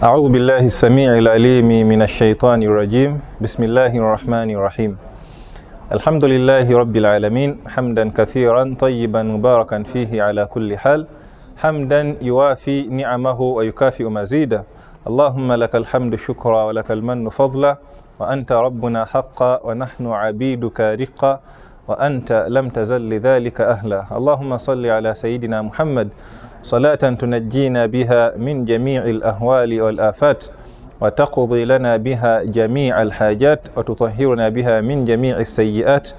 أعوذ بالله السميع العليم من الشيطان الرجيم. بسم الله الرحمن الرحيم. الحمد لله رب العالمين، حمدا كثيرا طيبا مباركا فيه على كل حال، حمدا يوافي نعمه ويكافئ مزيدا. اللهم لك الحمد شكرا، ولك المن فضلا، وأنت ربنا حقا، ونحن عبيدك رقا، وأنت لم تزل لذلك أهلا. اللهم صل على سيدنا محمد صلاة تنجينا بها من جميع الأهوال والآفات، وتقضي لنا بها جميع الحاجات، وتطهرنا بها من جميع السيئات،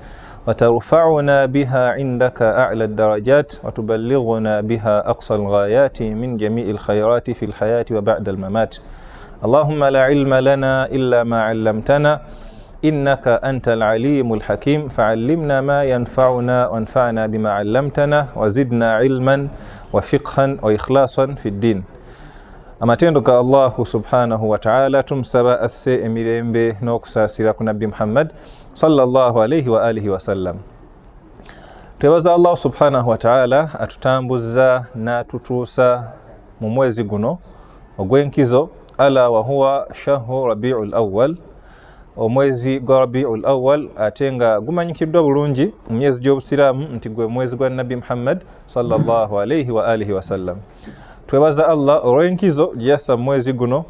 وترفعنا بها عندك أعلى الدرجات، وتبلغنا بها أقصى الغايات من جميع الخيرات في الحياة وبعد الممات. اللهم لا علم لنا إلا ما علمتنا، إنك أنت العليم الحكيم، فعلمنا ما ينفعنا، وانفعنا بما علمتنا، وزدنا علما وفقها وإخلاصا في الدين. Amatendo ga Allahu subhanahu wataala. Tumusaba asse emirembe n'okusaasira ku Nabbi Muhammad sallallahu alaihi wa alihi wasallam. Twebaza Allahu subhanahu wataala atutambuza n'atutuusa mu mwezi guno ogw'enkizo, ala wahuwa shahru Rabiu Lawal, omwezi gwa Rabiu Lawal, ate nga gumanyikiddwa bulungi mu myezi gy'Obusiraamu nti gwe mwezi gwa Nabbi Muhammad sallallahu alaihi wa alihi wasallam. Twebaza Allah olw'enkizo gye yassa mu mwezi guno,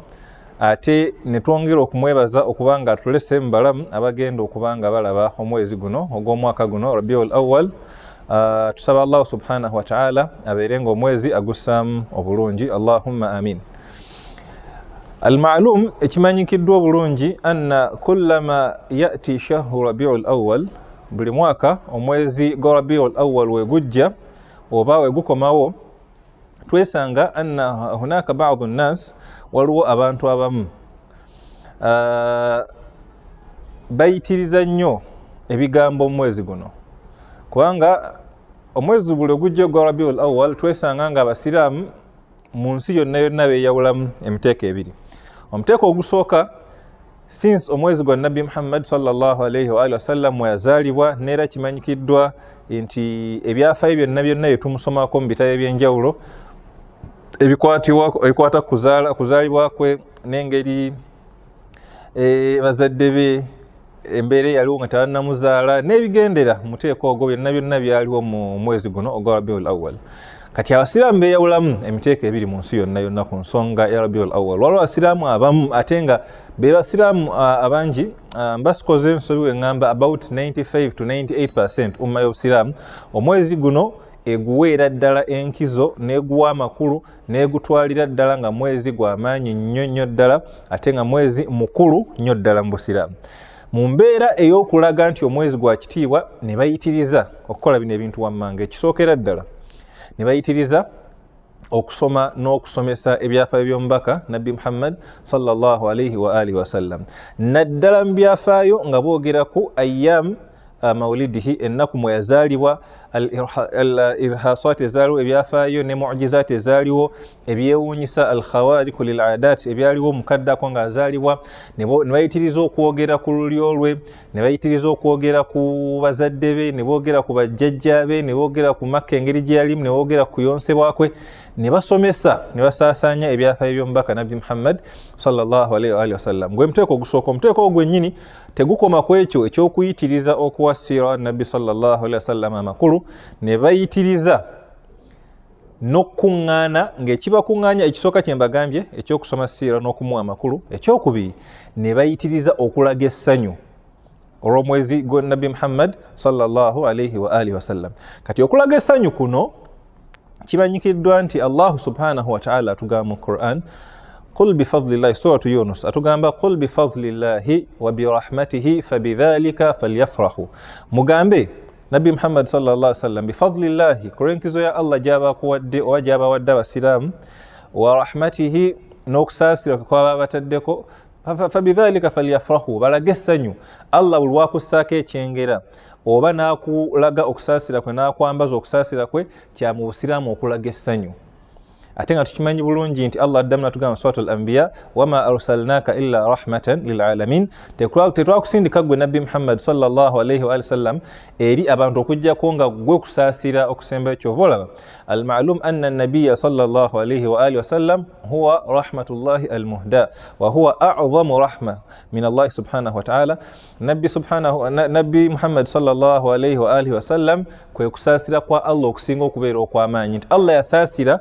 ate ne twongera okumwebaza okuba nga atulese mu balamu abagenda okuba nga balaba omwezi guno ogw'omwaka guno Rabiul Awal. Tusaba Allahu subhanahu wataala abeere nga omwezi agussaamu obulungi. Allahumma amin. Almalum, ekimanyikiddwa obulungi, anna kullama yati shahru Rabiul Awal, buli mwaka omwezi gwa Rabiul Awal wegujja oba wegukomawo, twesanga anna hunaka badu nnas, waliwo abantu abamu bayitiriza nnyo ebigambo mu mwezi guno, kubanga omwezi buli ogujja ogwa Rabiul Awal, twesanga nga Abasiraamu mu nsi yonna yonna beeyawulamu emiteeko ebiri. Omuteeko ogusooka, since omwezi gwa Nabbi Muhammad sallallahu alaihi waalihi wasallam weyazaalibwa, neera kimanyikiddwa nti ebyafaayo byonna byonna byetumusomako mu bitabo ebyenjawulo ebikwata kuzaalibwa kwe n'engeri bazadde be, embeera eyaliwo nga tebannamuzaala, n'ebigendera muteeko ogwo, byonna byonna byaliwo mu mwezi guno ogwa Rabiul Awal. Kati Abasiraamu beeyawulamu emiteeko ebiri mu nsi yonna yonna ku nsonga ya Rabiul Awal. Waliwo Abasiraamu abamu, ate nga be basiraamu abangi, mbasikoze ensobi weŋŋamba about 95 to 98% umma y'Obusiraamu, omwezi guno eguweera ddala enkizo, n'eguwa amakulu, n'egutwalira ddala nga mwezi gw'amaanyi nnyo nnyo ddala, ate nga mwezi mukulu nnyo ddala mu Busiraamu. Mu mbeera ey'okulaga nti omwezi gwa kitiibwa, ne bayitiriza okukola bino ebintu wammanga. Ekisookera ddala, ne bayitiriza okusoma n'okusomesa ebyafaayo by'omubaka Nabbi Muhammad sallallahu alaihi wa alihi wasallam, naddala mu byafaayo nga boogera ku ayam maulidihi, ennaku mwe yazaalibwa, al irhasat ezaaliwo, ebyafaayo ne mujizat ezaaliwo, ebyewuunyisa, al khawariku lil adat ebyaliwo mukaddako ng'azaalibwa. Ne bayitiriza okwogera ku lulyo lwe, ne bayitiriza okwogera ku bazadde be, ne boogera ku bajjajja be, ne boogera ku Makka engeri gye yalimu, ne boogera ku kuyonsebwa kwe, ne basomesa ne basaasaanya ebyafaayo by'omubaka Nabbi Muhammad sallallahu alaihi wa alihi wasallam. Gwe muteeko ogusooka. Omuteeko ogwo gwennyini tegukoma ku ekyo ekyokuyitiriza okuwa siira Nabbi sallallahu alaihi wasallam amakulu, ne bayitiriza n'okukuŋŋaana, ng'ekibakuŋŋaanya ekisooka kye mbagambye ekyokusoma siira n'okumuwa amakulu. Ekyokubiri, ne bayitiriza okulaga essanyu olw'omwezi gwa Nabbi Muhammad sallallahu alaihi wa alihi wasallam. Kati okulaga essanyu kuno kimanyikiddwa nti Allahu subhanahu wataala atugamba mu Quran, qul bifadlillahi, suratu Yunus, atugamba qul bifadlillahi wa birahmatihi fabidhalika falyafrahu, mugambe Nabbi Muhammad sallallahu sallam, bifadlillahi, ku lw'enkizo ya Allah gyaba akuwadde oba gyabawadde Abasiraamu, wa rahmatihi, n'okusaasira kwe kwaba bataddeko, fabidhalika falyafrahu, balage essanyu. Allah buli lwakussaako ekyengera oba n'akulaga okusaasira kwe, n'akwambaza okusaasira kwe, kya mu Busiraamu okulaga essanyu. Ate nga tukimanyi bulungi nti Allah addamu natugamba Suratul Anbiya, wama arsalnaka illa rahmatan lilalamin, tetwakusindika gwe Nabbi Muhammad sallallahu alaihi wa sallam eri abantu okujjako nga gwe kusaasira okusembayo. Kyova olaba almalum anna nabiya sallallahu alaihi wa alihi wasallam huwa rahmatullahi almuhda wa huwa a'zamu rahma min Allah subhanahu wa ta'ala. Nabbi subhanahu Nabbi Muhammad sallallahu alaihi wa alihi wasallam kwe kusaasira kwa Allah okusinga okubeera okw'amaanyi, nti Allah yasaasira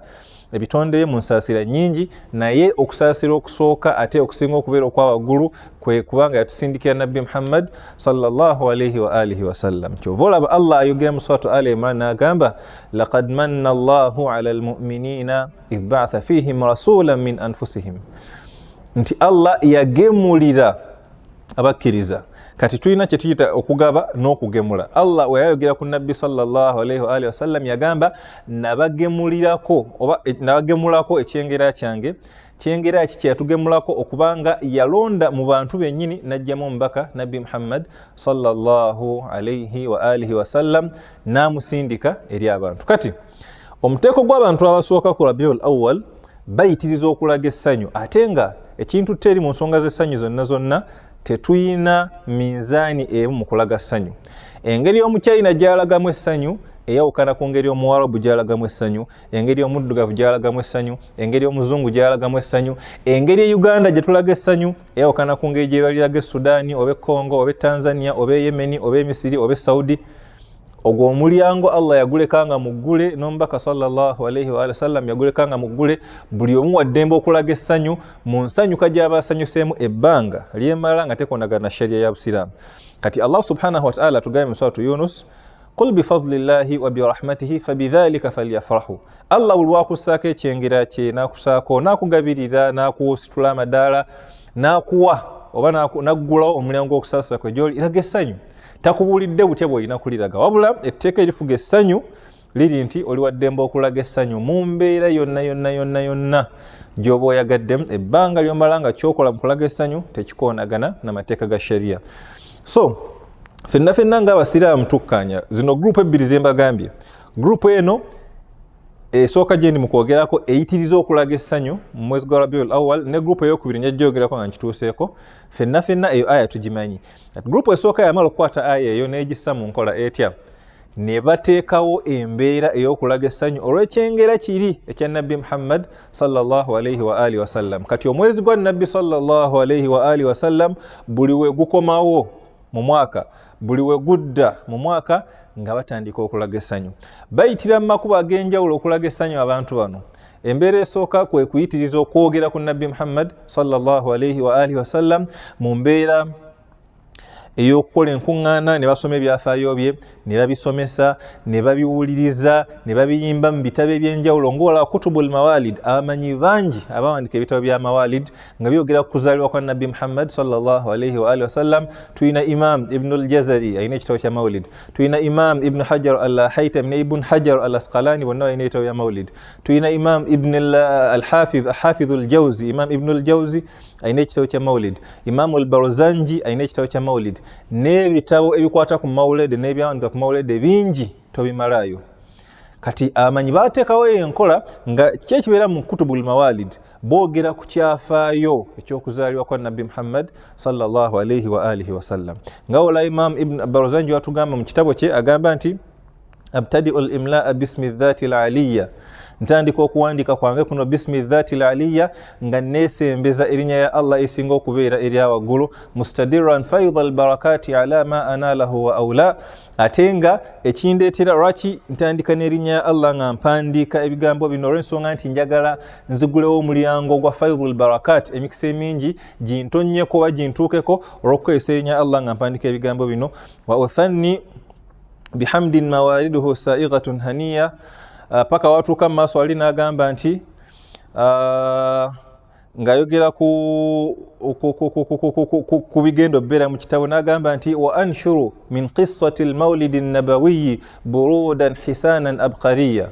ebitonde mu nsaasira nnyingi, naye okusaasira okusooka ate okusinga okubeera okwa waggulu kwe kubanga yatusindikira Nabbi Muhammad sallallahu alaihi wa alihi wasallam. Kyova olaba Allah ayogera mu Suratu Ali Imran n'agamba, laqad manna Allahu ala almuminina idh ba'atha fihim rasulan min anfusihim, nti Allah yagemulira abakkiriza. Kati tulina kye tuyita okugaba n'okugemula. Allah weyayogera ku Nabbi sallallahu alaihi wa alihi wasallam yagamba, nabagemulirako oba nabagemulako ekyengera kyange. Kyengera ki kyeyatugemulako? Okubanga yalonda mu bantu bennyini n'ajjamu omubaka Nabbi Muhammad sallallahu alaihi wa alihi wasallam n'amusindika eri abantu. Kati omuteeko gw'abantu abasooka ku Rabiul Awal bayitiriza okulaga essanyu, ate nga ekintu teri mu nsonga z'essanyu zonna zonna tetuyina minzaani emu mu kulaga ssanyu. Engeri omuchina gy'alagamu essanyu eyawukana ku ngeri omuwarabu gy'alagamu essanyu, engeri omuddugavu gy'alagamu essanyu, engeri omuzungu gy'alagamu essanyu, engeri e Uganda gye tulaga essanyu eyawukana ku ngeri gye baliraga e Sudaani oba e Congo oba e Tanzania oba e Yemeni oba e Misiri oba e Saudi. Ogwo omulyango Allah yagulekanga muggule, n'omubaka sallallahu alaihi wa sallam yagulekanga muggule. Buli omu waddembe okulaga essanyu mu nsanyuka gy'aba asanyuseemu ebbanga lyemala nga tekonagana na sharia ya Busiraamu. Kati Allah subhanahu wa ta'ala atugambye mu Suratu Yunus, qul bifadlillahi wa birahmatihi fabidhalika falyafrahu. Allah buli lwakussaako ekyengera kye n'akusaako n'akugabirira n'akusitula amadaala n'akuwa oba n'aggulawo omulyango gw'okusaasira kwe gy'oli, iraga essanyu. Takubuulidde butya bw'olina kuliraga, wabula etteeka erifuga essanyu liri nti oli waddembe okulaga essanyu mu mbeera yonna yonna yonna yonna gy'oba oyagaddemu, ebbanga ly'omala nga kyokola mu kulaga essanyu tekikoonagana n'amateeka ga sharia. So fenna fenna ng'abasiraamu tukkaanya zino gurupu ebbiri ze mbagambye. Gurupu eno esooka gye ndi mu kwogerako eyitiriza okulaga essanyu mu mwezi gwa Rabiul Awal, ne gurupu eyokubiri nja gyogerako nga nkituuseeko. Fenna fenna eyo aya tugimanyi. Gurupu esooka yamala okukwata aya eyo n'egissa mu nkola etya, ne bateekawo embeera ey'okulaga essanyu olw'ekyengera kiri ekya Nabbi Muhammad sallallahu alaihi wa alihi wasallam. Kati omwezi gwa Nabbi sallallahu alaihi wa alihi wasallam buli we gukomawo mu mwaka, buli we gudda mu mwaka, nga batandika okulaga essanyu. Bayitira mu makubo ag'enjawulo okulaga essanyu abantu bano. Embeera esooka kwe kuyitiriza okwogera ku Nabbi Muhammad sallallahu alaihi wa alihi wasallam mu mbeera ey'okukola enkuŋŋaana, ne basoma ebyafaayo bye, ne babisomesa, ne babiwuliriza, ne babiyimba mu bitabo eby'enjawulo ng'olaba Kutubul Mawalid. Abamanyi bangi abawandika ebitabo bya Mawalid nga byogera ku kuzaalibwa kwa Nabbi Muhammad sallallahu alaihi wa alihi wasallam. Tulina Imam Ibnu Aljazari alina ekitabo kya Maulid, tulina Imam Ibnu Hajar al Haitami ne Ibnu Hajar al Asqalani bonna balina ebitabo bya Maulid, tulina Imam Ibn Alhafidh Hafidhu Aljauzi, Imam Ibnu Aljauzi alina ekitabo kya Maulid, Imam Albarzanji alina ekitabo kya Maulid, n'ebitabo ebikwata ku Maulid n'ebyawandika ku Maulid bingi tobimalaayo. Kati abamanyi bateekawo enkola nga kiki ekibeera mu Kutubul Mawalid, boogera ku kyafaayo eky'okuzaalibwa kwa Nabbi Muhammad sallallahu alaihi wa alihi wasallam. Nga ola Imam Ibn Barzanji watugamba mu kitabo kye, agamba nti abtadiu limlaa bismi dhati laliya, ntandika okuwandiika kwange kuno bismi dhati laliya, nga neesembeza erinnya ya Allah esinga okubeera erya waggulu, mustadiran faida albarakati ala ma analah wa aula. Ate nga ekindeetera lwaki ntandika n'erinnya ya Allah nga mpandiika ebigambo bino, olw'ensonga nti njagala nzigulewo omulyango gwa faidul barakat, emikisa emingi gintonnyeko oba gintuukeko olw'okukozesa erinnya ya Allah nga mpandiika ebigambo bino. Wa uthanni bihamdin mawariduhu saighatun haniya, paka watuuka mu maaso ali n'agamba nti ng'ayogera ku bigendo bbeera mu kitabo, n'agamba nti wa anshuru min qissati lmaulidi nabawiyi burudan hisanan abqariya,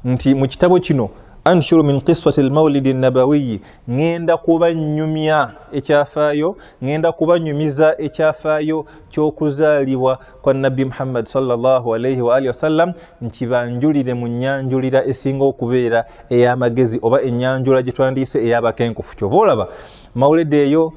nti mu kitabo kino Anshuru min qissati lmaulidi nabawiyi, ŋŋenda kubanyumya ekyafaayo, ŋŋenda kubanyumiza ekyafaayo ky'okuzaalibwa kwa Nabbi Muhammad sallallahu alaihi wa alihi wasallam, nkibanjulire mu nnyanjulira esinga okubeera ey'amagezi oba ennyanjula gye twandiise ey'abakenkufu. Kyova olaba mawuledi eyo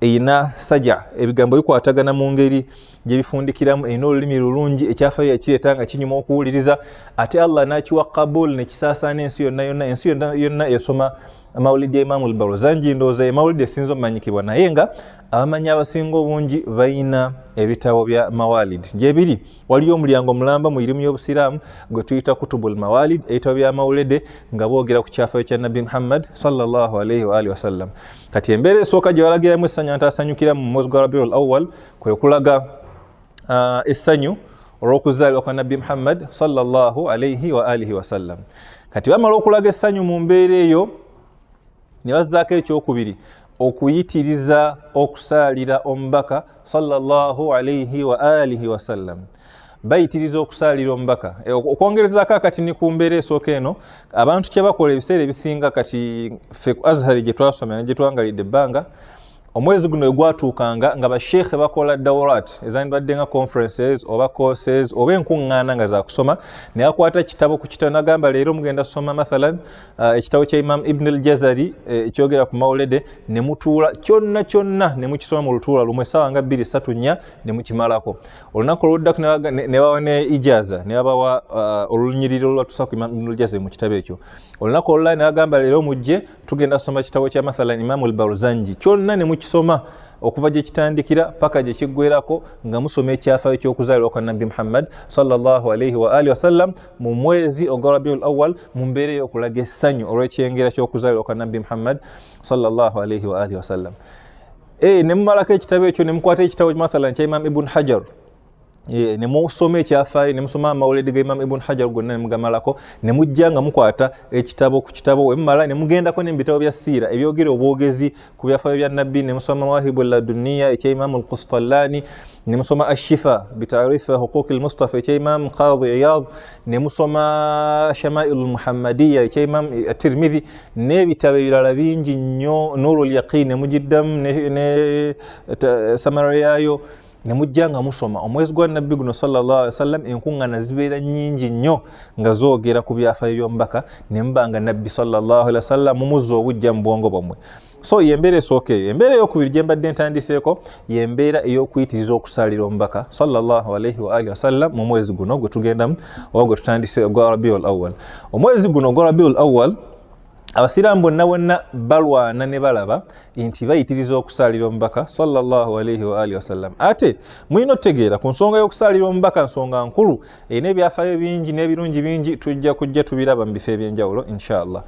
eyina saja, ebigambo bikwatagana mu ngeri gye bifundikiramu, erina olulimi lulungi, ekyafaayo yakireeta nga kinyuma okuwuliriza, ate Allah n'akiwa kabul ne kisaasaana ensi yonna yonna. Ensi yonna yonna esoma mawulidi ya Imamu Lbarozanji, ndowooza ye mawulidi esinza omumanyikibwa, naye nga abamanyi abasinga obungi balina ebitabo bya mawalid gyebiri. Waliyo omulyango mulamba mu irimu y'obusiraamu gwe tuyita kutubul mawalid, ebitabo bya mawulede nga boogera ku kyafaayo kya Nabbi Muhammad sallallahu alaihi wa alihi wasallam. Kati embeera esooka gye balagiramu essanyu ntaasanyukira mu mwezi gwa Rabiul Awal kwe kulaga essanyu olw'okuzaalibwa kwa Nabbi Muhammad sallallahu alaihi wa alihi wasallam. Kati bamala okulaga essanyu mu mbeera eyo ne bazzaako ekyokubiri, okuyitiriza okusaalira omubaka sallallahu alaihi wa alihi wasallam. Bayitiriza okusaalira omubaka. Okwongerezaako akati ni ku mbeera esooka eno, abantu kye bakola ebiseera ebisinga, kati ffe ku Azhari gye twasomera gye twangalidde ebbanga, omwezi guno egwatuukanga nga basheekhe bakola dawrat ezandibadde nga conferences oba courses oba enkuŋŋaana nga zakusoma, naye akwata kitabo ku kitabo nagamba leero mugenda soma mathalan ekitabo kya Imam Ibn al-Jazari ekyogera ku mawulede, ne mutuula kyonna kyonna ne mukisoma mu lutuula lumu essaawa nga 2 3 4 ne mukimalako. Olunaku oluddako ne bawa ne ijaza, ne babawa olunyiriri olwatuusa ku Imam Ibn al-Jazari mu kitabo ekyo. Olunaku olulala ne bagamba leero mujje tugenda soma kitabo kya mathalan Imamu al-Barzanji, kyonna ne mukisoma okuva gye kitandikira paka gye kiggwerako, nga musoma ekyafaayo ky'okuzaalibwa kwa Nabbi Muhammad sallallahu alaihi wa alihi wasallam mu mwezi ogwa Rabiul Awal, mu mbeera ey'okulaga essanyu olw'ekyengera ky'okuzaalibwa kwa Nabbi Muhammad sallallahu alaihi wa alihi wasallam. Ne mumalako ekitabo ekyo ne mukwata ekitabo mathalan kya Imam Ibn Hajar, ne musoma ekyafaayo, ne musoma amawuledi ga Imam Ibn Hajar gonna ne mugamalako, ne mujja nga mukwata ekitabo ku kitabo, we mumala ne mugendako ne mu bitabo bya siira ebyogera obwogezi ku byafaayo bya Nabbi, ne musoma Mawahibu Laduniya ekya Imam Al-Qustallani, ne musoma Ashifa bitarifa huquqi al-Mustafa ekya Imam Qadhi Iyad, ne musoma Shamailu Muhammadiya ekya Imam Tirmidhi, n'ebitabo ebirala bingi nnyo, Nurul Yaqin ne mugiddamu ne samara yaayo, ne mujja nga musoma omwezi gwa Nabbi guno sallallahu alaihi wasallam. Enkuŋŋaana zibeera nnyingi nnyo nga zoogera ku byafaayo by'omubaka, ne muba nga Nabbi sallallahu alaihi wasallam mumuzza obujja mu bwongo bwammwe. So yembeera esooka eyo. Embeera eyokubiri gye mbadde ntandiseeko yembeera ey'okuyitiriza okusaalira omubaka sallallahu alaihi wa alihi wasallam mu mwezi guno gwe tugendamu oba gwe tutandise ogwa Rabiul Awal. Omwezi guno ogwa Rabiul Awal abasiraamu bonna bonna balwana ne balaba nti bayitiriza okusaalira omubaka sallallahu alaihi wa alihi wasallam. Ate mulina otutegeera ku nsonga y'okusaalira omubaka, nsonga nkulu erina ebyafaayo bingi n'ebirungi bingi, tujja kujja tubiraba mu bifo ebyenjawulo inshallah.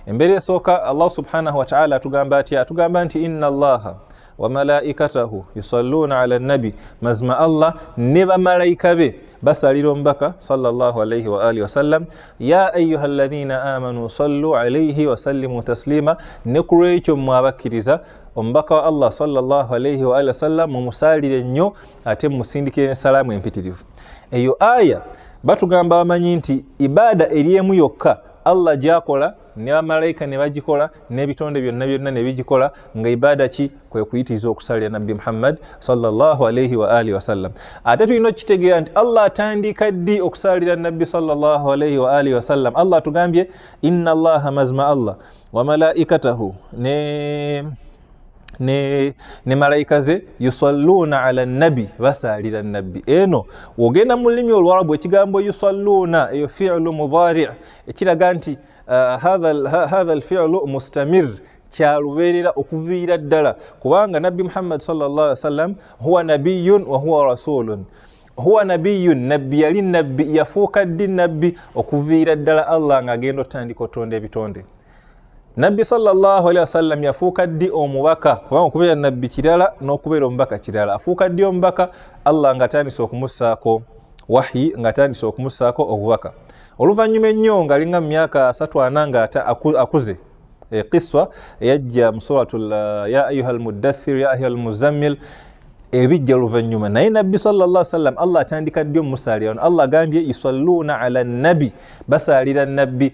Embeera esooka, Allah subhanahu wataala atugamba atya? Atugamba nti inna Allaha wa malaikatahu yusalluna ala nabi, mazima Allah ne bamalayika be basalira omubaka sallallahu alaihi wa alihi wasallam. Ya ayuha alladhina amanu sallu alaihi wasallimu taslima, ne ku lwekyo mmwe abakkiriza omubaka wa Allah sallallahu alaihi wa alihi wasallam mumusalire nnyo ate mumusindikire ne salaamu empitirivu. Eyo aya batugamba bamanyi nti ibaada eri emu yokka Allah gyakola ne bamalayika ne bagikola n'ebitonde byonna byonna ne bigikola, nga ibaada ki? Kwe kuyitiriza okusalira Nabbi Muhammad sallallahu alaihi wa alihi wasallam. Ate tulina okukitegeera nti Allah atandika ddi okusalira Nabbi sallallahu alaihi wa alihi wasallam? Allah atugambye inna Allaha, mazima Allah, wa malaikatahu, ne malayika ze, yusalluuna ala nabi, basaalira nabbi. Eno wogenda mu lulimi olwarabu ekigambo yusalluuna eyo fi'lu mudhari, ekiraga nti hadha alfi'lu mustamir, kyalubeerera okuviira ddala, kubanga Nabbi Muhammad sallallahu alaihi wasallam huwa nabiyun wa huwa rasulun. Huwa nabiyun, nabbi yali nabbi, yafuuka ddi nabbi? Okuviira ddala Allah ng'agenda otandika otonda ebitonde. Nabbi sallallahu alaihi wasallam yafuuka ddi omubaka? Kubanga okubeera nabbi kirala n'okubeera omubaka kirala. Afuuka ddi omubaka? Allah ng'atandise okumussaako wahyi, ng'atandise okumussaako obubaka oluvannyuma ennyo ng'alinga mu myaka 34 nga akuze. Qiswa eyajja mu suratul ya ayuha almuddathir, ya ayuha almuzammil, ebijja oluvannyuma. Naye Nabbi sallallahu alaihi wasallam Allah atandika ddi omumusaalira? Wano Allah agambye yusalluuna ala nabi, basaalira nabbi.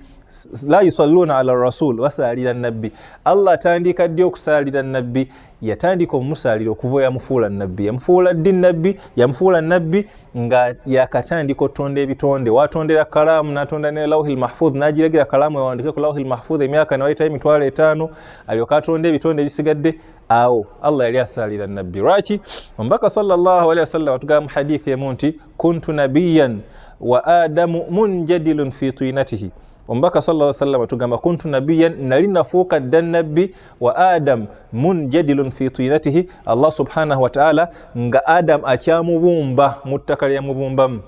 La yusalluna ala rasul, basaalira nabbi. Allah atandika ddi okusaalira nabbi? Yatandika omumusaalira okuva yamufuula nabbi. Yamufuula ddi nabbi? Yamufuula nabbi nga yakatandika otonda ebitonde. Watondera kalaamu, natonda ne lauhi lmahfudh, nagiragira kalaamu ewandike ku lauhi lmahfudh emyaka newayitayo 50,000, alyoka atonda ebitonde ebisigadde. Awo Allah yali asaalira nabbi. Lwaki? Omubaka sallallahu alaihi wasallam atugamba mu hadithi emu nti kuntu nabiyan wa adamu munjadilun fi tinatihi. Omubaka sallallahu alaihi wasallam atugamba kuntu nabiyan, nali nafuuka dda nabbi, wa adam munjadilun fi tinatihi, Allah subhanahu wa ta'ala nga Adam akyamubumba mu ttaka lyamubumbamu.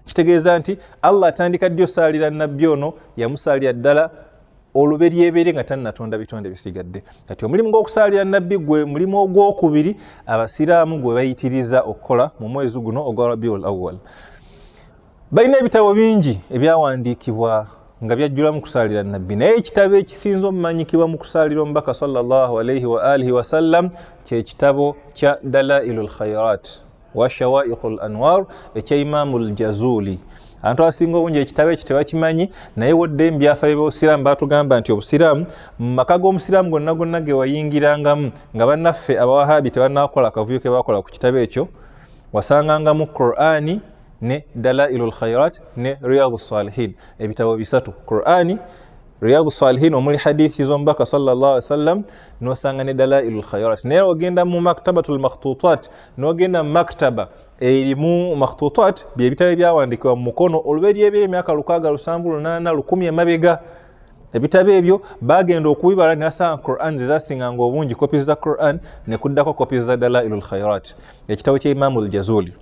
Kitegeeza nti Allah atandika ddi osaalira nabbi ono? Yamusaalira ddala oluberyebere nga tannatonda bitonde bisigadde. Kati omulimu gw'okusaalira nabbi gwe mulimu ogwokubiri abasiraamu gwe bayitiriza okukola mu mwezi guno ogwa Rabiul Awwal. Balina ebitabo bingi ebyawandiikibwa nga byajjulamu kusaalira nabbi, naye ekitabo ekisinza omumanyikibwa mu kusaalira omubaka sallallahu alaihi wa alihi wasallam kyekitabo kya Dalailu lkhairat wa Shawaiqu l Anwar ekya Imamu Ljazuli. Abantu abasinga obungi ekitabo ekyo tebakimanyi, naye wodde ebyafayo by'obusiraamu batugamba nti obusiraamu mu maka g'omusiraamu gonna gonna ge wayingirangamu nga bannaffe abawahabi tebannakola akavuyo ke bakola ku kitabo ekyo, wasangangamu Qur'ani ne Dalailu lkhairat ne Riyadu Salihin, ebitabo bisatu: Qur'ani, Riyadu Salihin omuli hadithi z'omubaka sallallahu alaihi wasallam, nosanga ne Dalailu lkhairat. Naye ogenda mu maktabatu lmakhtutat, nogenda mu maktaba erimu makhtutat, byebitabo ebyawandiikibwa mu mukono oluberyebera emyaka 600, 700, 800, 1000 emabega. Ebitabo ebyo bagenda okubibala nebasanga Quran zezasinganga obungi, kopi za Quran, nekuddako kopi za Dalailu lkhairat, ekitabo kya Imamu Ljazuli.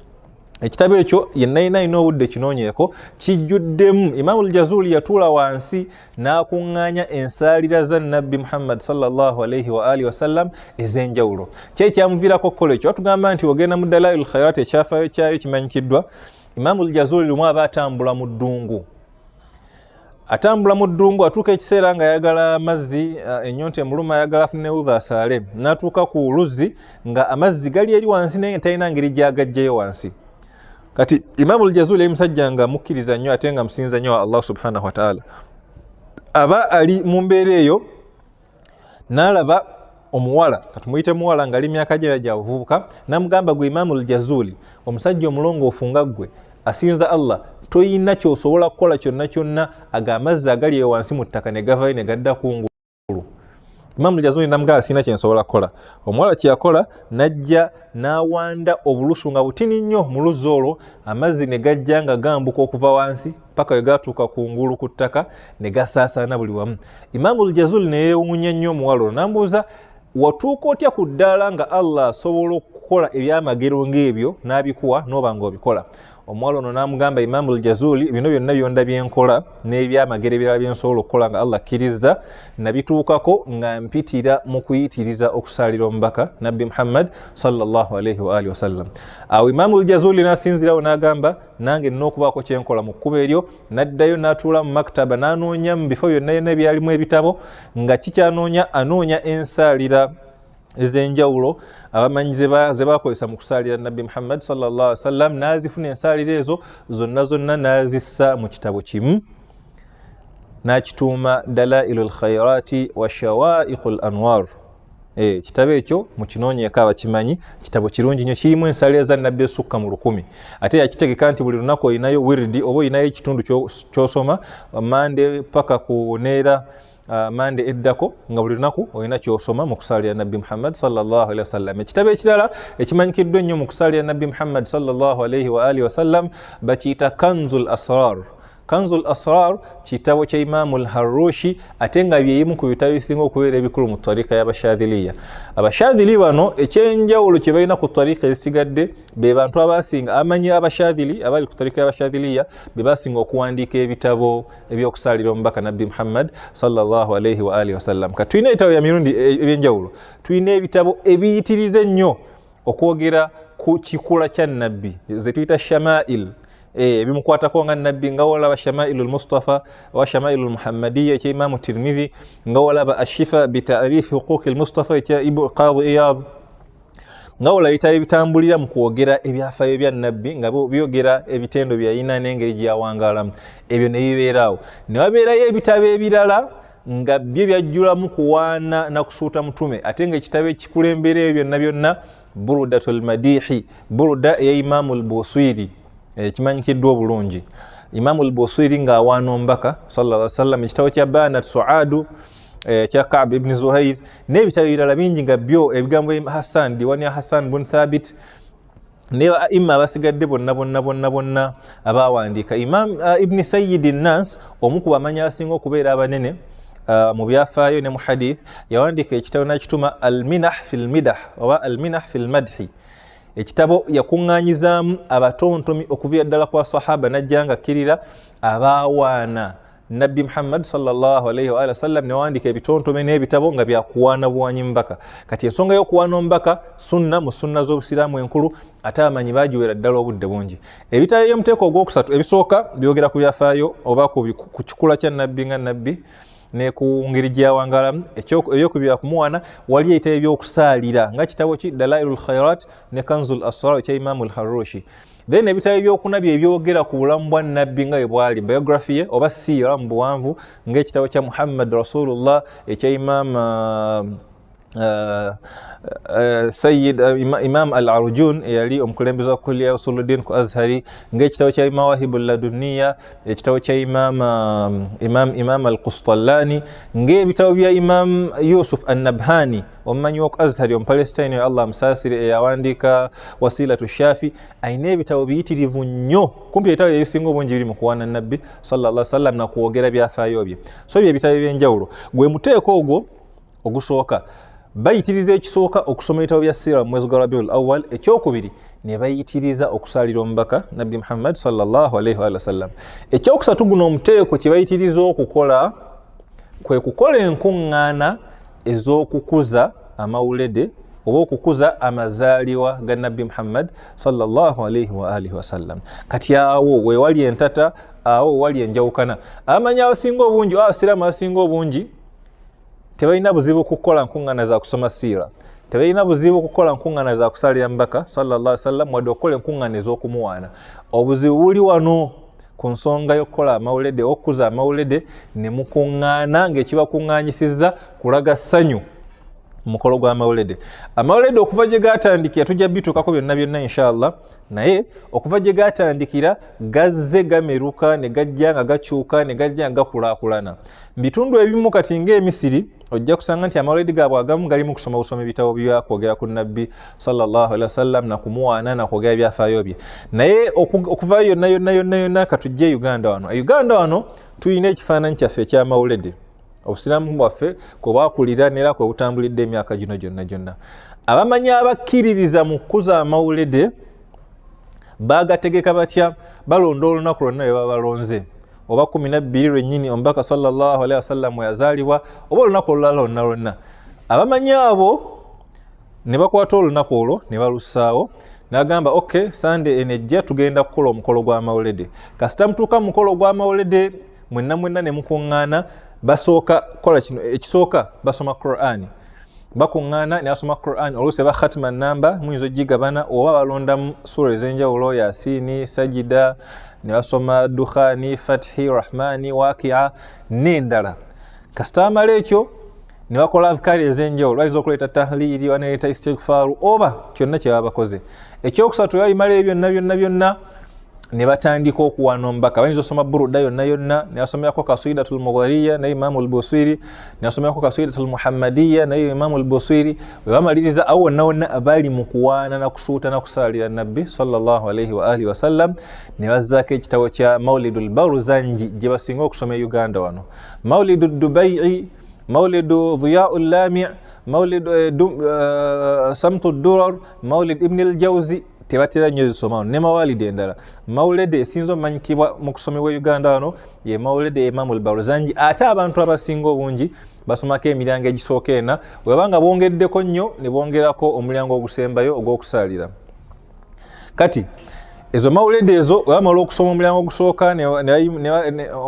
Ekitabo ekyo yenna alina obudde kinoonyeeko, kijjuddemu. Imamu Ljazuli yatuula wansi n'akuŋŋaanya ensaalira za nabbi Muhammad sallallahu alaihi wa alihi wasallam ez'enjawulo. Kyekyamuviirako okukola ekyo, batugamba nti ogenda mu Dalailu lkhairat, ekyafaayo kyayo kimanyikiddwa. Imamu Ljazuli lumu aba atambula mu ddungu, atambula mu ddungu, atuuka ekiseera nga ayagala amazzi, ennyonta emuluma, ayagala afune udha asaale. N'atuuka ku luzzi nga amazzi gali eri wansi, naye talina ngeri gyagajjayo wansi. Kati Imamu Ljazuli yali musajja nga mukkiriza nnyo ate nga musinza nnyo wa Allah subhanahu wataala. Aba ali mu mbeera eyo n'alaba omuwala, katumuyite muwala, nga ali myaka gyera gya buvubuka, namugamba, gwe Imamu Ljazuli, omusajja omulongoofu nga ggwe asinza Allah, toyina kyosobola kukola kyonna kyonna aga amazzi agali eyo wansi mu ttaka ne gavayo ne gadda kungulu? Imamu Ljazuli namugamba, sirina kyensobola kukola. Omuwala kyeyakola, najja n'awanda obulusu nga butini nnyo mu luzzi olwo, amazzi ne gajja nga gambuka okuva wansi paka we gatuuka ku ngulu ku ttaka ne gasaasaana buli wamu. Imamu Ljazuli neyewuunya nnyo omuwala ono, nambuuza, watuuka otya ku ddaala nga Allah asobola okukola ebyamagero ng'ebyo n'abikuwa n'oba ng'obikola? Omuwala ono n'amugamba, Imamu Ljazuli, bino byonna byonda byenkola n'ebyamagero ebirala byensobola okukola nga Allah akkiriza, nabituukako nga mpitira mu kuyitiriza okusaalira omubaka nabbi Muhammad sallallahu alaihi wa alihi wasallam. Awo Imamu Ljazuli n'asinzirawo n'agamba, nange nina okubaako kyenkola mu kkubo eryo. N'addayo n'atuula mu maktaba n'anoonya mu bifo byonna byonna ebyalimu ebitabo, nga kikyanoonya, anoonya ensaalira ez'enjawulo abamanyi ze bakozesa mu kusaalira nabbi Muhammad sallallahu alaihi wasallam. N'azifuna ensaalira ezo zonna zonna, n'azissa mu kitabo kimu, n'akituuma Dalailu lkhairati wa Shawaiqu l Anwar. Kitabo ekyo mukinoonyeeko abakimanyi, kitabo kirungi nnyo, kirimu ensaalira za nabbi esukka mu 1000. Ate yakitegeka nti buli lunaku olinayo wiridi oba olinayo ekitundu ky'osoma, mande paka ku neera mande eddako, nga buli lunaku olina kyosoma mu kusaalira nabbi Muhammad sallallahu alaihi wasallam. Ekitabo ekirala ekimanyikiddwa ennyo mu kusaalira nabbi Muhammad sallallahu alaihi wa alihi wasallam bakiyita Kanzul Asrar. Kanzul Asrar kitabo kya Imamu Lharushi, ate nga byeyimu ku bitabo ebisinga okubeera ebikulu mu tariika y'abashadhiliya. Abashadhili bano ekyenjawulo kye balina ku tariika ezisigadde, be bantu abasinga amanyi abashadhili abali ku tariika y'abashadhiliya be basinga okuwandiika ebitabo ebyokusaalira omubaka nabbi Muhammad sallallahu alaihi wa alihi wasallam. Kati tulina ebitabo bya mirundi ebyenjawulo, tulina ebitabo ebiyitiriza ennyo okwogera ku kikula kya nabbi ze tuyita shamail, ebimukwatako nga nabbi, nga walaba Shamailu lmustafa wa Shamailu lmuhammadiya ekya Imamu Tirmidhi, nga walaba Ashifa bitarifi huquqi lmustafa ekya Qadi Iyad. Nga olaba ebitabo ebitambulira mu kwogera ebyafaayo bya Nabbi, nga byogera ebitendo byayina n'engeri gyeyawangaalamu, ebyo ne bibeeraawo. Ne wabeerayo ebitabo ebirala nga byo byajjulamu kuwaana na kusuuta mutume, ate nga ekitabo ekikulembera ebyo byonna byonna Burdatul Madihi, Burda eya Imamu Lbuswiri ekimanyikiddwa obulungi. Imamu Lbuswiri ng'awaana omubaka sallallahu alaihi wasallam, ekitabo kya Banat Suadu kya Kab ibni Zuhair n'ebitabo ebirala bingi nga byo ebigambo Hassan, diwani ya Hassan bun Thabit ne aima abasigadde bonna bonna bonna bonna abawandiika. Imam Ibni Sayidi Nas, omu ku bamanyi asinga okubeera abanene mu byafaayo ne mu hadith, yawandiika ekitabo nakituma Alminah fi lmidah oba Alminah fi lmadhi. Ekitabo yakuŋŋaanyizaamu abatontomi okuviira ddala kwa sahaba najja nga kkirira abawaana Nabbi Muhammad sallallahu alaihi wa sallam, newandiika ebitontome n'ebitabo nga byakuwaana buwanyi mubaka. Kati ensonga y'okuwaana omubaka sunna mu sunna z'obusiraamu enkulu, ate abamanyi bagiwera ddala obudde bungi. Ebitabo by'omuteeko ogwokusatu ebisooka byogera ku byafaayo oba ku kikula kya Nabbi nga Nabbi ne ku ngeri gyawangalamu. Ebyokubiri kumuwaana. Wali ebitabo ebyokusaalira nga kitabo ki Dalailu lkhairat ne Kanzul Asrar ekya Imamu Lharushi. Then ebitabo ebyokuna bye byogera ku bulamu bwa Nabbi nga bwe bwali, biography ye oba siira mu buwanvu, ng'ekitabo kya Muhammad Rasulullah ekya Imam Sayid Imam Al Arjun eyali omukulembeze wa kulliya Usuluddin ku Azhari, ng'ekitabo kya Mawahibu Laduniya, ekitabo kya Imam Al Qustallani, ng'ebitabo bya Imam Yusuf Annabhani omumanyi woku Azhari Omupalestine, Allah amusaasire, eyawandiika Wasilatu Shafi. Ayina ebitabo biyitirivu nnyo, kumpi ebitabo ebisinga obungi biri mu kuwaana Nabbi sallallahu sallam nakwogera byafaayo bye. So bye ebitabo ebyenjawulo. Gwe muteeko ogwo ogusooka. Bayitiriza ekisooka okusoma ebitabo bya siira mu mwezi gwa Rabiul Awal. Ekyokubiri ne bayitiriza okusaalira omubaka Nabbi Muhammad sallallahu alaihi wasallam. Ekyokusatu, guno omuteeko kye bayitiriza okukola kwe kukola enkuŋŋaana ez'okukuza amawulede oba okukuza amazaalibwa ga Nabbi Muhammad sallallahu alaihi wa alihi wasallam. Kati awo wewali entata, awo wewali enjawukana. Abamanyi abasinga obungi oba abasiraamu abasinga obungi tebalina buzibu kukola nkuŋŋaana za kusoma siira, tebalina buzibu kukola nkuŋŋaana za kusalira mubaka sallallahu alaihi wasallam, wadde okukola enkuŋŋaana ez'okumuwaana. Obuzibu buli wano ku nsonga y'okukola amawulede, okukuza amawulede, ne mukuŋŋaana ng'ekibakuŋŋaanyisizza kulaga ssanyu mukolo gw'amawulede. Amawulede okuva gye gatandikira tujja bituukako byonna byonna inshallah, naye okuva gye gatandikira gazze gameruka ne gajja nga gakyuka ne gajja nga gakulaakulana mu bitundu ebimu. Kati ng'Emisiri ojja kusanga nti amawuledi gaabwe agamu galimu kusoma busoma ebitabo byakwogera ku Nabbi sallallahu alaihi wasallam nakumuwaana nakwogera ebyafaayo bye. Naye okuvayo yonna yonna yonna yonna, katujje e Uganda wano. E Uganda wano tulina ekifaananyi kyaffe ekyamawulede, obusiraamu bwaffe kwe bwakulira neera kwe butambulidde emyaka gino gyonna gyonna. Abamanyi abakkiririza mu kukuza amawulede bagategeka batya? Balonda olunaku lwonna lwe baba balonze, oba 12 lwennyini omubaka sallallahu alaihi wasallam yazaalibwa, oba olunaku olulala lwonna lwonna. Abamanyi abo ne bakwata olunaku olwo ne balussaawo, nagamba, "Ok, Sande eno ejja tugenda kukola omukolo gw'amawulede." Kasita mutuuka mu mukolo gw'amawulede mwenna mwenna ne mukuŋŋaana, basooka kukola kino. Ekisooka basoma Qur'ani. Bakuŋŋaana ne basoma Quran, oluusi eba khatima namba, muyinza ogigabana, oba balondamu sura ez'enjawulo, Yasini, Sajida, ne basoma Dukhani, Fatihi, Rahmani, Wakia n'endala. Kasita bamala ekyo ne bakola adhikari ez'enjawulo. Bayinza okuleeta tahliri, banaleeta istighfaru, oba kyonna kye baba bakoze. Ekyokusatu, balimala ebyo byonna byonna byonna ne batandika okuwaana omubaka. Bayinza osoma Buruda yonna yonna, ne basomerako Kasidatul Mudhariya naye Imamu Lbusiri, ne basomerako Kasidatul Muhammadiya naye Imamu Lbusiri. Bwe bamaliriza awo wonna wonna bali mu kuwaana na kusuuta na kusaalira Nabbi sallallahu alaihi wa alihi wasallam, ne bazzaako ekitabo kya Maulidu Lbaruzanji gye basinga okusoma e Uganda wano, Maulidu Dubai, Maulidu Dhiyau Lami, Maulid Samtu Durar, Maulid Ibni Ljauzi. Tebatera nnyo zisoma wano ne mawalidi endala. Mawulede esinza omumanyikibwa mu kusomebwa e Uganda wano ye mawulede Imamu Lbaruzanji, ate abantu abasinga obungi basomako emiryango egisooka ena, weba nga bongeddeko nnyo ne bongerako omulyango ogusembayo ogw'okusaalira. Kati Ezo mawuledi ezo webamala okusoma omulyango ogusooka,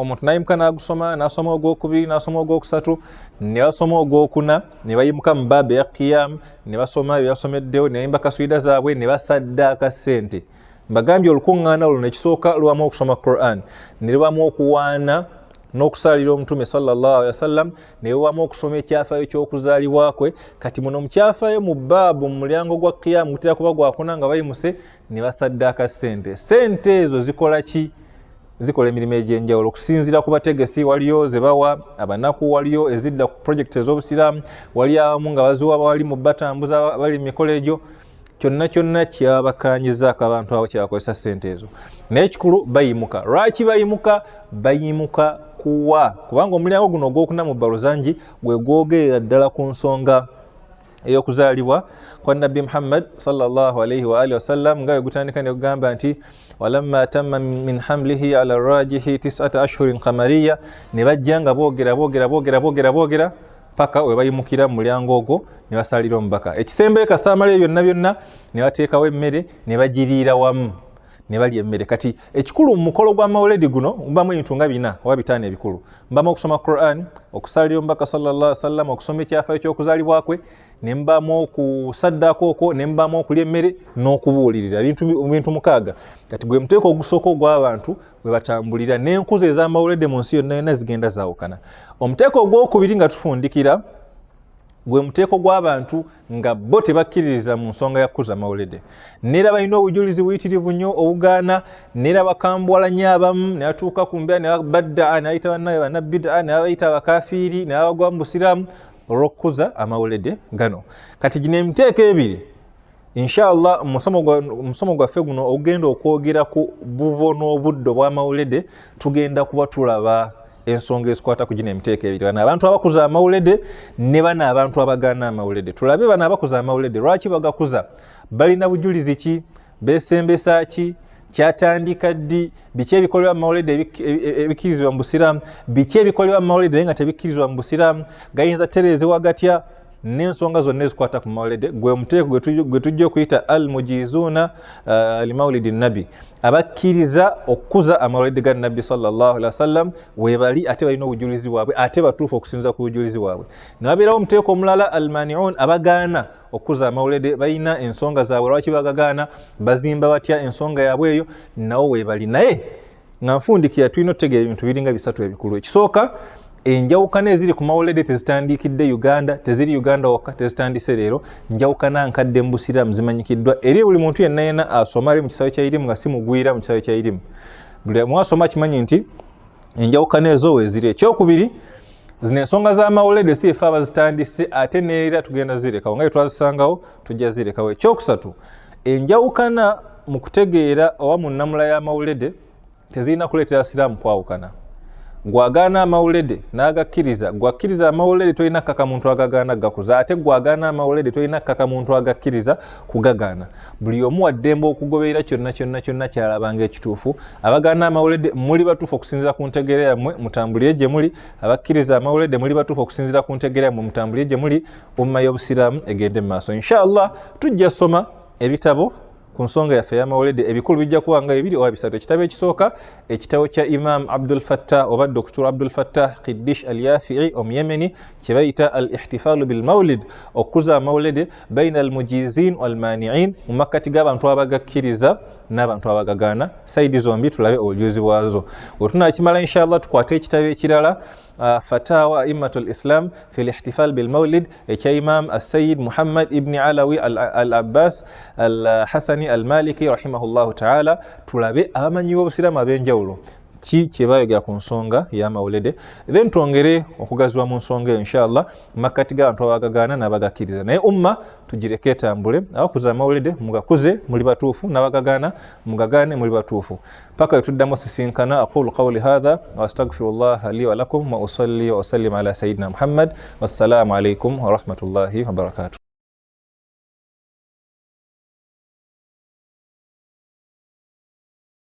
omuntu nayimuka nagusoma, nasoma ogwokubiri, nasoma ogwokusatu, ne basoma ogwokuna, ne bayimuka mu baaba eya kiyamu, ne basoma byebasomeddewo, ne bayimba kaswida zaabwe, ne basaddaaka ssente. Mbagambye olukuŋŋaana luno ekisooka lubamu okusoma Quran, ne lubamu okuwaana n'okusaalira omutume sallallahu alaihi wasallam, ne lubamu okusoma ekyafaayo ky'okuzaalibwa kwe. Kati muno mu kyafaayo mu baabu mu mulyango gwa kiyamu gutera kuba gwakuna nga bayimuse ne basaddaaka ssente. Ssente ezo zikola ki? Zikola emirimu egy'enjawulo okusinziira ku bategesi. Waliyo ze bawa abanaku, waliyo ezidda ku projekiti ez'obusiraamu, wali abamu nga baziwa bali mu batambuza bali mu mikolo egyo. Kyonna kyonna kyabakanyizaako abantu abo kyebakozesa ssente ezo, naye ekikulu bayimuka. Lwaki bayimuka? Bayimuka kuwa, kubanga omulyango guno ogwokuna mu Baruzanji gwe gwogerera ddala ku nsonga ey'okuzaalibwa kwa Nabbi Muhammad sallallahu alaihi wa alihi wasallam, nga wegutandika ne kugamba nti walamma tamma min hamlihi ala rajihi tisata ashhurin qamariya, ne bajja nga boogera boogera boogera boogera boogera paka we bayimukira mu mulyango ogwo ne basalira omubaka. Ekisembayo kasaamala byonna byonna ne bateekawo emmere ne bagiriira wamu ne balya emmere. Kati ekikulu mu mukolo gwa mawuledi guno mubamu ebintu nga 4 oba 5 ebikulu. Mbamu okusoma Quran, okusalira omubaka sallallahu alaihi wasallam, okusoma ekyafaayo ky'okuzaalibwa kwe, ne mbamu okusaddaaka okwo, ne mbamu okulya emmere n'okubuulirira. Bintu 6. Kati gwe muteeko ogusooka ogw'abantu we batambulira, n'enkuza ez'amawuledi mu nsi yonna yonna zigenda zaawukana. Omuteeko ogwokubiri nga tufundikira gwe muteeko gw'abantu nga bo tebakkiririza mu nsonga ya kukuza mawulede, neera balina obujulizi buyitirivu nnyo obugaana, neera bakambwala nnyo abamu ne batuuka ku mbeera ne baddaa, ne bayita bannaabwe bannabidaa, ne babayita abakafiiri, ne babagwa mu busiraamu olw'okukuza amawulede gano. Kati gino emiteeko ebiri inshallah musomo gwaffe guno ogenda okwogera ku buvo n'obuddo bw'amawulede, tugenda kuba tulaba ensonga ezikwata ku gino emiteeko ebiri, bano abantu abakuza amawulede ne bano abantu abagaana amawulede. Tulabe bano abakuza amawulede lwaki bagakuza, balina bujulizi ki, beesembesa ki, kyatandika ddi, biki ebikolebwa mu mawulede ebikkirizibwa mu busiraamu, biki ebikolebwa mu mawulede naye nga tebikkirizibwa mu busiraamu, gayinza tereezebwa gatya, n'ensonga zonna ezikwata ku mawulede. Gwe muteeko gwe tujja okuyita al mujizuuna limaulidi nabi, abakkiriza okukuza amawulede ga Nabbi sallallahu alaihi wasallam webali, ate balina obujulizi bwabwe, ate batuufu okusinza ku bujulizi bwabwe. Ne wabeerawo omuteeko omulala almaniun, abagaana okukuza amawulede, balina ensonga zaabwe lwaki bagagaana, bazimba batya ensonga yaabwe eyo, nawo webali. Naye nga nfundikira tulina okutegeera ebintu biringa 3 ebikulu. Ekisooka, enjawukana eziri ku mawulede tezitandikidde Uganda, teziri Uganda wokka, tezitandise leero. Njawukana nkadde mu busiraamu, zimanyikiddwa eri buli muntu yenna yenna asoma ali mu kisaawe kya irimu, nga si mugwira mu kisaawe kya irimu. Buli omu asoma akimanyi nti enjawukana ezo weeziri. Ekyokubiri, zino ensonga z'amawulede si efe abazitandise, ate neera tugenda zirekawo nga twazisangawo, tujja zirekawo. Ekyokusatu, enjawukana mu kutegeera oba mu nnamula y'amawulede tezirina kuleetera siraamu kwawukana. Gwagaana amawulede n'agakkiriza, gwakkiriza amawulede tolina kkaka muntu agagaana gakuza, ate gwagaana amawulede tolina kkaka muntu agakkiriza kugagaana. Buli omu waddembe okugoberera kyonna kyonna kyonna kyalabanga ekituufu. Abagaana amawulede muli batuufu okusinziira ku ntegeera yammwe, mutambulire gye muli. Abakkiriza amawulede muli batuufu okusinziira ku ntegeera yammwe, mutambulire gye muli. Umma y'obusiraamu egende mu maaso. Inshallah tujja soma ebitabo ku nsonga yaffe ey'amawulede. Ebikulu bijja kuba nga 2 oba 3. Ekitabo ekisooka, ekitabo kya Imam Abdul Fattah oba Dr. Abdul Fattah Qiddish Al-Yafi'i Omuyemeni, kye bayita Al-Ihtifalu bil Mawlid, okukuza amawulede baina al-mujizin wal-mani'in, mu makkati g'abantu abagakkiriza n'abantu abagagaana, saidi zombi tulabe obujulizi bwazo. Bwe tunakimala inshallah tukwate ekitabo ekirala, Fatawa Aimmatul Islam fi lihtifal bilmaulid, ekya Imam Assayid Muhammad ibni Alawi al Abbas al Hasani al Maliki rahimahullahu taala, tulabe abamanyi b'obusiraamu ab'enjawulo ki kye bayogera ku nsonga y'amawulede, then twongere okugaziwa mu nsonga eyo inshallah makkati g'abantu abagagaana n'abagakkiriza. Naye umma tugireke etambule. Abakuza amawulede mugakuze muli batuufu, n'abagagaana mugagaane muli batuufu, paka wetuddamu sisinkana. Aqulu qawli hadha wa astaghfirullah li wa lakum wa usalli wa usallim ala sayyidina Muhammad. Wassalamu alaikum wa rahmatullahi wa barakatuh.